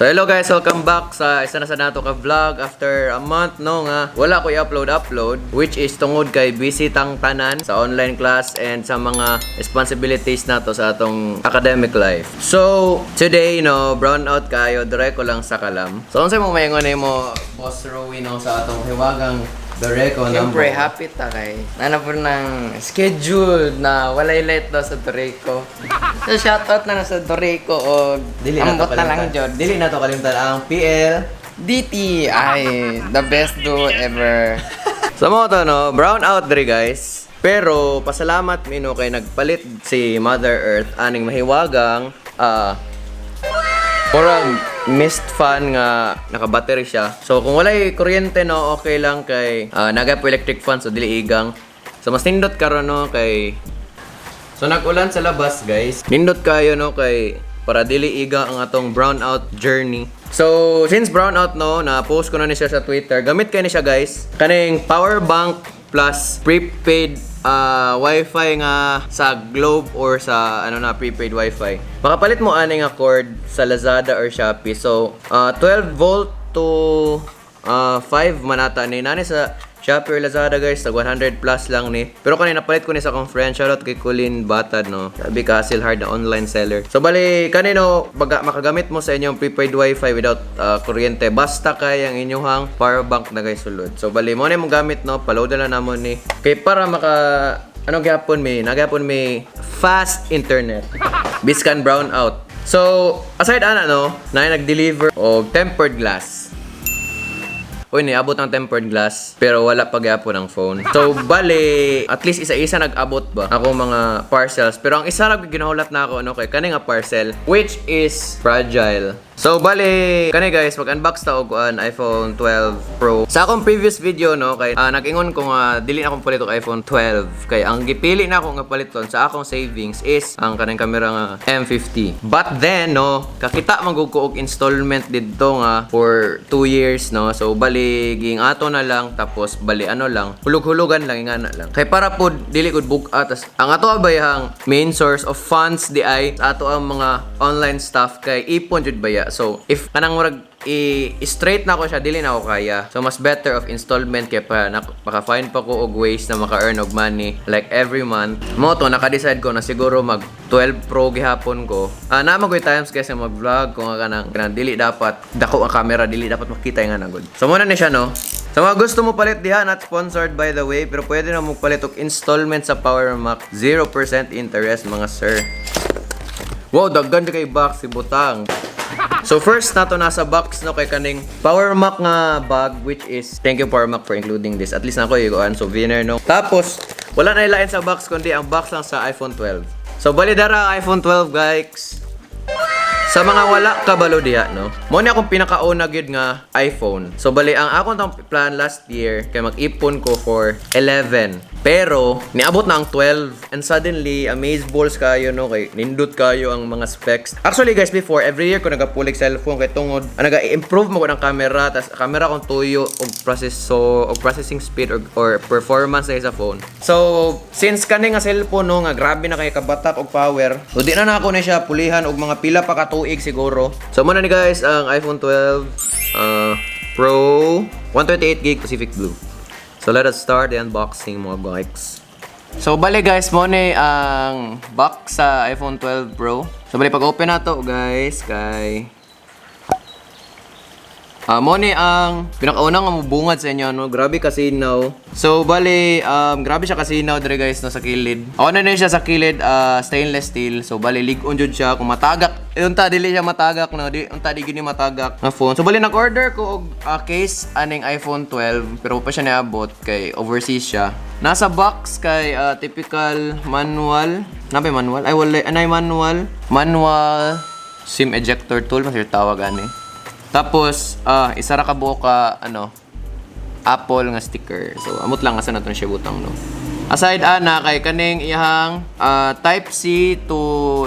So hello guys, welcome back sa isa na sa nato ka vlog after a month, no, nga wala ko i-upload upload, which is tungod kay busy tang tanan sa online class and sa mga responsibilities nato sa atong academic life. So today, no, brown out kayo, dire ko lang sa kalam. So unsay mo maingon nimo, Boss Rowie, no, sa atong hiwagang Doreko Siyempre, number? Happy ta kay nana po ng schedule na walay late daw sa Doreco. So, shoutout na na sa Doreco o Dili na to ambot na lang kalimtan. jud. Dili na to kalimtan ang PL DT ay the best do ever. So mo to, no, brown out diri, guys. Pero pasalamat mi, no, kay nagpalit si Mother Earth aning mahiwagang murag mist fan nga naka-battery siya. So kung walay kuryente, no, okay lang kay naga po electric fan, so dili igang. So mas nindot karon, no, kay so nag-ulan sa labas, guys. Nindot kayo, no, kay para dili iga ang atong brown out journey. So since brown out, no, na post ko na ni siya sa Twitter. Gamit kay ni siya, guys. Kaning power bank plus prepaid wifi nga sa Globe or sa ano na prepaid wifi. Makapalit mo ani nga cord sa Lazada or Shopee. So 12 volt to 5 manata ni nani sa Shopee or Lazada, guys, tag 100 plus lang ni. Pero kanina napalit ko ni sa akong friend, shoutout kay Colin Batad, no. Sabi ka hustle hard na online seller. So bali kanino baga makagamit mo sa inyong prepaid wifi without kuryente basta kay ang inyong power bank na guys sulod. So bali mo na imong gamit, no, paload na lang namo ni. Kay para maka ano gyapon mi, nagyapon mi fast internet. Biskan brown out. So aside ana, no, na nag-deliver og tempered glass. Uy, niabot ang tempered glass, pero wala pa gyapon ang phone. So, bale, at least isa-isa nag-abot ba ako mga parcels. Pero ang isa ra ginahulat na ako, ano, kay kani nga parcel, which is fragile. So, bale, kani guys, mag-unbox ta og kuan, iPhone 12 Pro. Sa akong previous video, no, kay nag-ingon ko nga dili na akong palit og iPhone 12 kay ang gipili na ako nga paliton sa akong savings is ang kanang kamera nga M50. But then, no, kakita man gud ko og installment didto nga for 2 years, no. So, bali ging ato na lang, tapos bali ano lang, hulug-hulugan lang, ingana lang. Kay para pod dili gud bug-at tas ang ato abayang main source of funds di ay ato ang mga online stuff kay ipon jud baya. So, if kanang murag i-straight na ako siya, dili na ako kaya. So, mas better of installment kay pa na, maka-find pa ko og ways na maka-earn og money like every month. Mo to naka-decide ko na siguro mag 12 Pro gihapon ko. Ah, naa man ko'y times kasi mag-vlog ko nga kanang dili dapat dako ang camera, dili dapat makita nga na good. So muna ni siya, no. Sa mga gusto mo palit diha, not sponsored by the way, pero pwede na mo palit og installment sa Power Mac, 0% interest, mga sir. Wow, daggan di kay box si butang. So first nato nasa box, no, kay kaning Power Mac nga bag, which is thank you Power Mac for including this. At least nako yung souvenir, no. Tapos wala na ilain sa box kundi ang box lang sa iPhone 12. So bali dara ang iPhone 12, guys. Sa mga wala kabalo diha, no. Mo ni akong pinakauna gyud nga iPhone. So bali ang akong tong plan last year kay mag-ipon ko for 11. Pero niabot na ang 12 and suddenly amaze balls kayo, no, kay nindot kayo ang mga specs. Actually guys, before, every year ko nagapulig cellphone kay tungod naga-improve mo ko ng camera, tas camera kong tuyo og processor og processing speed or performance sa phone. So since kani nga cellphone, no, nga grabe na kay kabatak og power. So di na nako ni siya pulihan og mga pila pa ka tuig siguro. So muna ni guys ang iPhone 12 Pro 128 gig Pacific Blue. So let us start the unboxing, mga guys. So bali guys, mo ni ang box sa iPhone 12 Pro. So bali pag open na to guys kay mo ni ang pinakauna nga mubungad sa inyo, no. Grabe kasinaw. So bali grabe siya kasinaw dire guys, no, sa kilid. Ako na siya sa kilid, stainless steel. So bali lig-on jud siya kung matagak. Eh, unta dili siya matagak, no, di unta di gini matagak nga phone. So bali nag-order ko og case aning iPhone 12 pero pa siya niabot kay overseas siya. Nasa box kay typical manual. Napay manual? Ay wala, anay manual. Manual SIM ejector tool mas tawag ani. Tapos, isa ra ka buok ka ano, Apple nga sticker. So, amot lang asa nato siya butang, no. Aside ana kay kaning iyang Type C to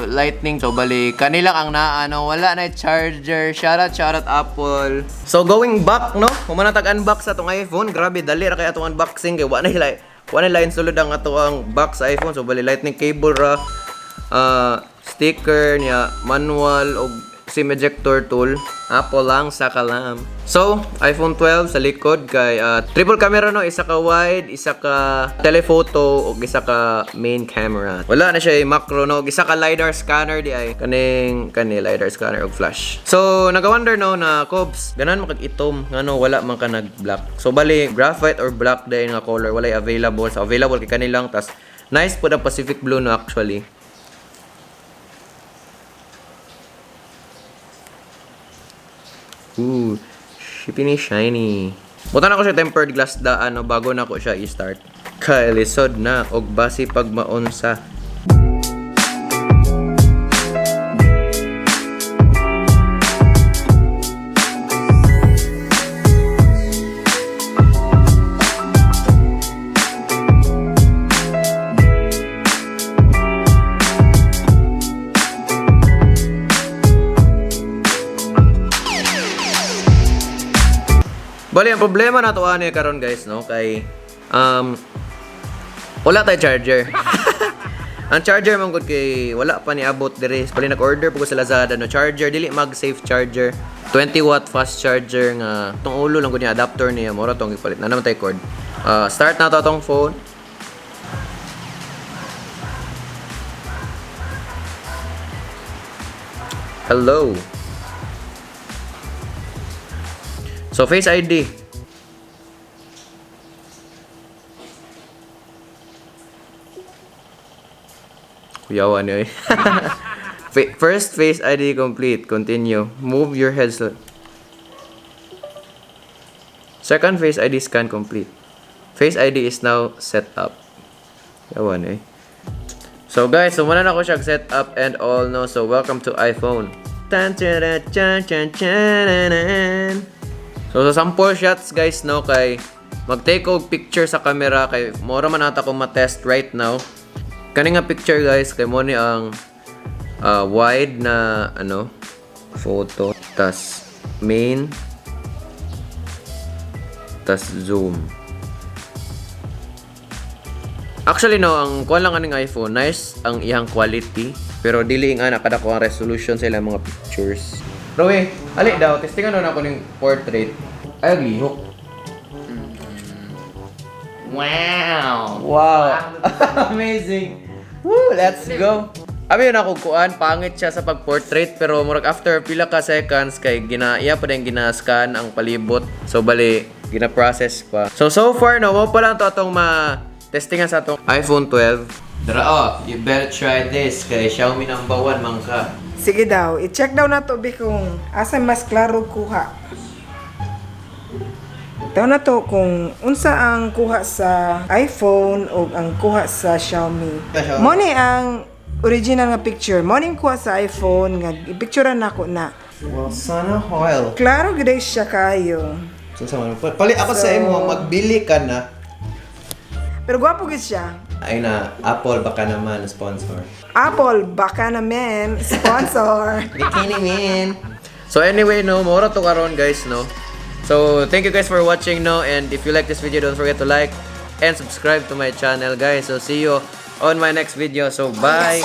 Lightning. So bali kanila ang naa, no, wala na charger. Shout out, shout out Apple. So going back, no, human na tag unbox sa atong iPhone. Grabe dali ra kay atong unboxing kay wa na lain sulod ang ato ang box sa iPhone. So bali lightning cable ra, sticker niya, manual og SIM ejector tool. Apple lang sa kalam. So, iPhone 12 sa likod kay triple camera no, isa ka wide, isa ka telephoto ug isa ka main camera. Wala na siya macro no, ug isa ka LiDAR scanner di ay kaning kani LiDAR scanner ug flash. So, naga-wonder no na Cobs, ganan man kag itom ngano wala man ka nag black. So bali graphite or black day nga color walay available. So available kay kanilang tas nice po ang Pacific Blue no actually. Ooh, shipini shiny. Buta na ko siya tempered glass da ano bago na ko siya i-start. Kay lisod na og basi pag maunsa. Bali, ang problema na to ani karon guys no kay wala tay charger. Ang charger man gud kay wala pa niabot diri. Bali nag-order po ko sa Lazada no charger dili mag-safe charger. 20-watt fast charger nga tong ulo lang gud niya adapter niya mura tong gipalit. Na naman tay cord. Start na to atong phone. Hello. So Face ID. Kuyawa niyo eh. First Face ID complete. Continue. Move your head slow. Second Face ID scan complete. Face ID is now set up. Yawa niyo eh. So guys, so muna na ko siya set up and all no. So welcome to iPhone. Tan tara chan chan chan nan. So sa sample shots guys no kay mag-take og picture sa camera kay mora man ata ko ma-test right now. Kani nga picture guys kay mo ni ang wide na ano photo tas main tas zoom. Actually no, ang kuan lang aning iPhone, nice ang iyang quality, pero dili nga nakadako ang resolution sa ilang mga pictures. Roy, ali daw, testingan na ako ning portrait. Ay, lihok. Wow! Wow! Amazing! Woo, let's go! Abi yun ako kuan, pangit siya sa pag-portrait pero murag after pila ka seconds kay gina iya pa din gina-scan ang palibot. So bali gina-process pa. So so far no, mo pa lang to atong ma-testingan sa atong iPhone 12. Dara oh, you better try this kay Xiaomi number 1 man ka. Sige daw, i-check daw na to be kung asa mas klaro kuha. Daw na to kung unsa ang kuha sa iPhone o ang kuha sa Xiaomi. Xiaomi. Mo ni ang original nga picture. Mo ni ang kuha sa iPhone nga i-picturean nako na. Well, sana oil. Klaro gid siya kayo. So sa man, pali ako sa imo magbili ka na. Pero gwapo gid siya. Ay na, Apple baka naman sponsor. Apple baka naman sponsor. Bikini man. So anyway, no, mora to karon guys, no. So thank you guys for watching, no, and if you like this video, don't forget to like and subscribe to my channel, guys. So see you on my next video. So bye.